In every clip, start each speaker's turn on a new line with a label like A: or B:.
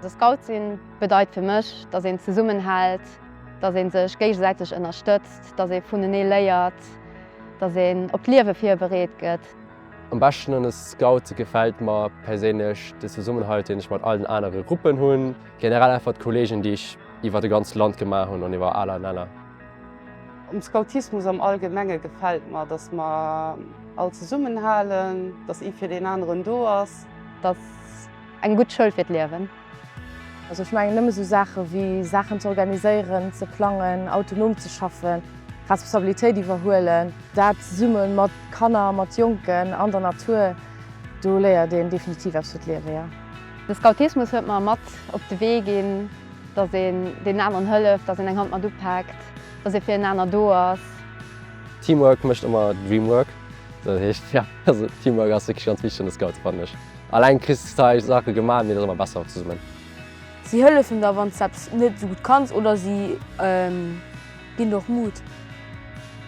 A: Also Scout sinn bedeit fir mech, dass een zesummenhält, dass ee sech géigesäiteg ënnerstëtzt, dass ee vunenee léiert, dass een op d'Liewe virbereet gëtt.
B: Am beschten un de Scoute gefält mer perséinlech de Zesummenhalt deen ech mat all den anere Gruppen hunn, generell einfach d'Kollegen déi ech iwwer de ganze Land gemaach hunn an iwwer aler Länner.
C: Um Scoutismus am Allgemenge gefält mer, dass mer all zesummenhalen, dass ee fir deen aneren do ass.
A: Dass eng gutt Schoul fir d'Liewen.
D: Also ech mengen nëmme sou Saache wéi Saachen ze organiséieren, ze plangen, autonom ze schaffen, Responsabilitéit iwwerhuelen, dat zesumme mat Kanner, mat Jonken an der Natur, do léiert een definitiv eppes fir d'Liewen, jo.
A: De Scoutismus huet mer mat op de Wee ginn, dass een deenen aneren hëlleft, dass een eng Hand mat upaakt, dass ee fir en aner do ass.
B: Teamwork mécht ëmmer Dreamwork, dat heescht jo, also Teamwork ass wierklech ganz wichteg an de Scouts fannen ech. Alleng kriss de zwar Saache gemaach, mee et ass ëmmer besser zesummen.
E: Si hëllefen der wanns de eppes net esou gutt kanns oder si ginn der och Mut.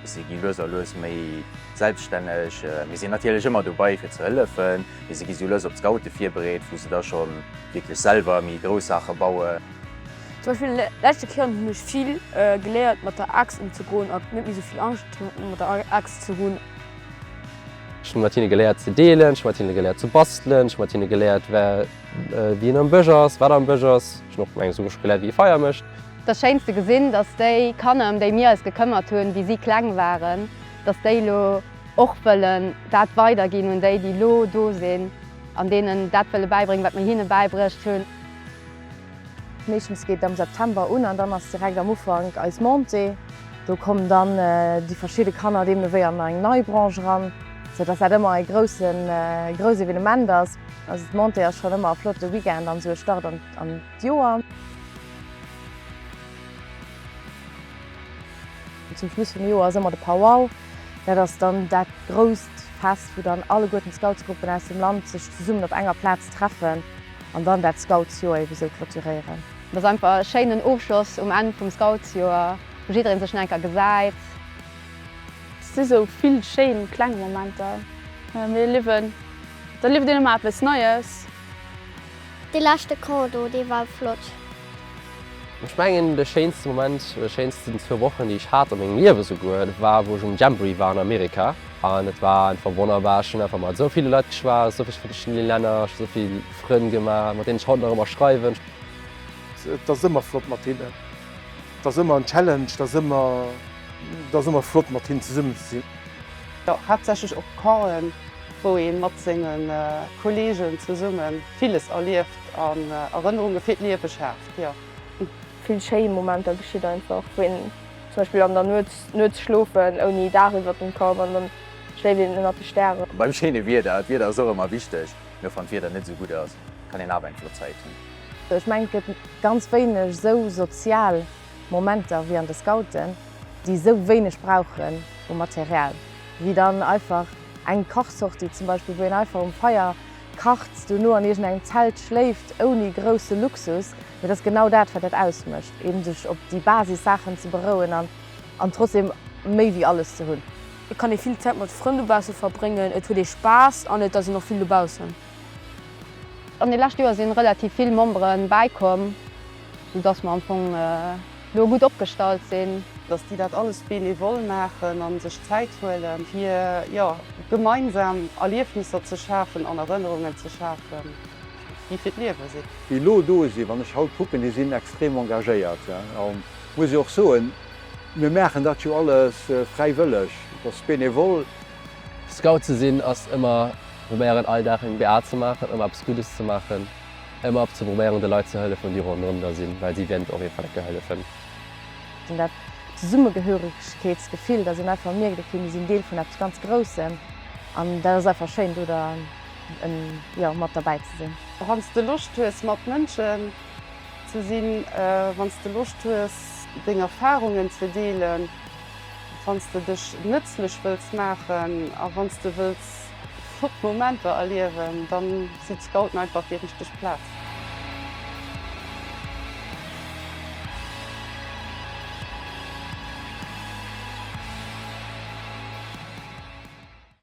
F: Si gi lues a lues méi selbststänneg. Mir sinn natierlech ëmmer dobei fir ze hëllefen, mee si gi sou lues op d'Scoute virbereet, wou se da scho wierklech selwer méi grouss Saache bauen.
E: Zum Beispill leschte Kéier hunn ech vill geléiert mat der Aaxt ëmzegoen a net méi sou vill Angscht mat der Aaxt ze hunn.
B: Ech hunn mat hinne geléiert ze deelen, ech hunn mat hinne geléiert ze bastelen, ech hunn mat hinne geléiert wéi een am Bësch ass, wat am Bësch ass. Ech hunn och mengen esouguer scho geléiert wéi ee Feier mécht.
A: Et ass schéin ze gesinn, dass déi Kanner ëm déi mir eis gekëmmert hunn, wéi si kleng waren, dass déi elo och wëllen dat weiderginn un déi, déi elo do sinn an deenen dat wëlle bäibréngen, wat mir hinne bäibruecht hunn.
D: Meeschtens geet et am September un an dann ass direkt am Ufank eis Montée. Do kommen dann déi verschidde Kanner deemno wéi an eng nei Branche eran, sou dass dat ëmmer e groussen, grouss Evenement ass. Also d'Montée ass schonn ëmmer e flotte Weekend an esou e Start an d'Joer. Zum Schluss vum Joer ass ëmmer de Powwow. Dat ass dann dat grousst Fest, wou dann alleguerten d'Scoutsgruppen aus dem Land sech zesummen op enger Plaz treffen an dann dat Scoutsjoer ebe sou clôturéieren.
A: Et ass einfach e schéinen Ofschloss um Enn vum Scoutsjoer, wou jidderee sech nach eng Kéier gesäit.
G: Et si sou vill schéin kleng Momenter. Mir erliewen, et erlieft een ëmmer eppes Neies.
H: Dee leschte Camp do, dee war flott.
B: Ech mengen de schéinste Moment oder schéinsten zwou Wochen déi ech hat a mengem Liewe souguer, dat war wou ech um Jamboree war an Amerika an et war einfach wonnerbar. Ech hunn einfach mat esou ville Leit geschwat, esou vill verschiddene Länner, ech hu esou vill Frënn gemaach mat deenen ech haut nach ëmmer schreiwen.
I: Et ass ëmmer flott mat hinnen, et ass ëmmer en Challenge, et ass ëmmer, et ass ëmmer flott mat hinnen zesummen ze sinn.
C: Jo, haaptsächlech op Campen, wou ee mat senge Kolleegen zesumme villes erlieft an Erënnerunge fir d'Liewe schaaft. Jo.
J: Vill schéi Momenter geschitt einfach, wou een zum Beispill an der Nuet nuets schlofen ouni Daach iwwert dem Kapp an dann schléift een ënnert de Stären.
F: Beim schéine Wieder, d'Wieder ass och ëmmer wichteg, mee och wann d'Wieder net esou gutt ass, kann een awer eng flott Zäit hunn.
D: Ech mengen et gëtt ganz wéineg esou sozial Momenter wéi an de Scouten, déi esou wéineg brauchen u Material, wéi dann einfach eng Kachsortie zum Beispill, wou een einfach um Feier kacht, dono an iergendengem Zelt schléift, ouni grousse Luxus. Mee dat ass genau dat, wat dat ausmécht, eben sech op déi Basissaachen ze berouen an an trotzdem méi wéi alles ze hunn.
E: Et kann ee vill Zäit mat Frënn dobausse verbréngen, et huet ee Spaass an et ass een och vill dobaussen.
A: An de leschte Joer si relativ vill Membere bäikomm, sou dass mer am Fong elo gutt opgestallt sinn.
C: Dass déi dat alles bénévol maachen a sech Zäit huelen, fir, jo, gemeinsam Erliefnisser ze schafen an Erënnerungen ze schafen, déi fir d'Liewe sinn.
K: Déi elo do sinn, wann ech haut kucken, déi sinn extrem engagéiert. A muss ech och soen, mir maachen dat jo alles fräiwëlleg, et ass bénévol.
B: Scout ze sinn ass ëmmer probéieren all Dag eng BA ze maachen, ëmmer eppes Guddes ze maachen. Ëmmer ze probéieren de Leit ze hëllefen déi ronderëm der sinn, well si wäerten och ee Fall hëllefen.
D: Dat Zesummegehöregkeetsgefill, dass een einfach mierkt, ok mir sinn Deel vun eppes ganz Groussem an dat ass einfach schéin do da jo mat derbäi ze sinn.
C: Wann s de Loscht hues mat Mënschen ze sinn, wann s de Loscht hues deng Erfarungen ze deelen, wann s de dech nëtzlech wëlls maachen a wann s de wëlls flott Momenter erliewen, dann sinn d'Scouten einfach déi richteg Plaz.